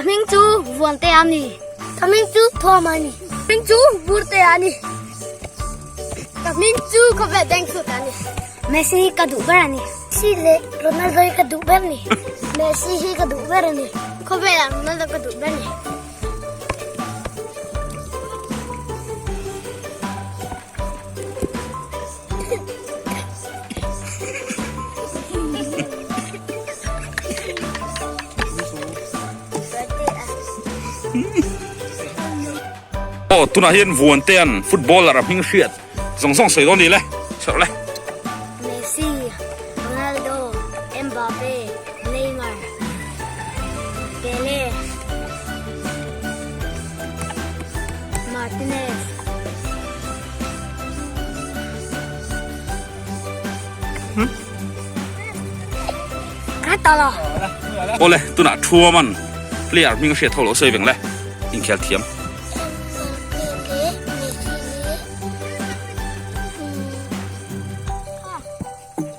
Ka hming chu Vuantea a ni. Ka hming chu Thawma a ni. Ka hming chu Burtea a ni. Ka hming chu Khawvel Dengchhut a ni. Messi hi ka duh ber a ni. Messi leh Ronaldo hi ka duh ber a ni. Messi hi ka duh ber a ni. Khawvelah Ronaldo ka duh ber a ni. Aw tunah hian Vuantean footballer a hming hriat zawng zawng sawi dawn ni le sawi rawh le. Messi, Ronaldo, Mbappe, Neymar, Pele, Martinez. Awle tunah Thuaman player hming a hriat ho lo sawi veng le inkhel thiam.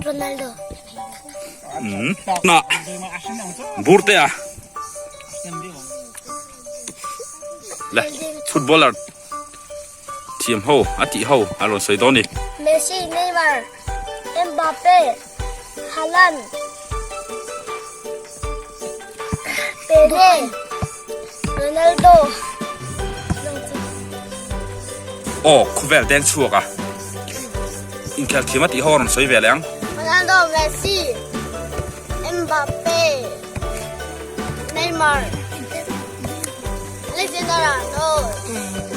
Ronaldo. Na burte a le footballer Thiam ho a tih ho a rawn sawi dawn ni. Messi, Neymar, Mbappe, Haaland, Pele, Ronaldo. Aw khawvel deng chhuak a inkhel thiam a tih ho a rawn sawi ve leh ang. Ronaldo, Messi, Mbappe, Neymar, Alexander Arnold.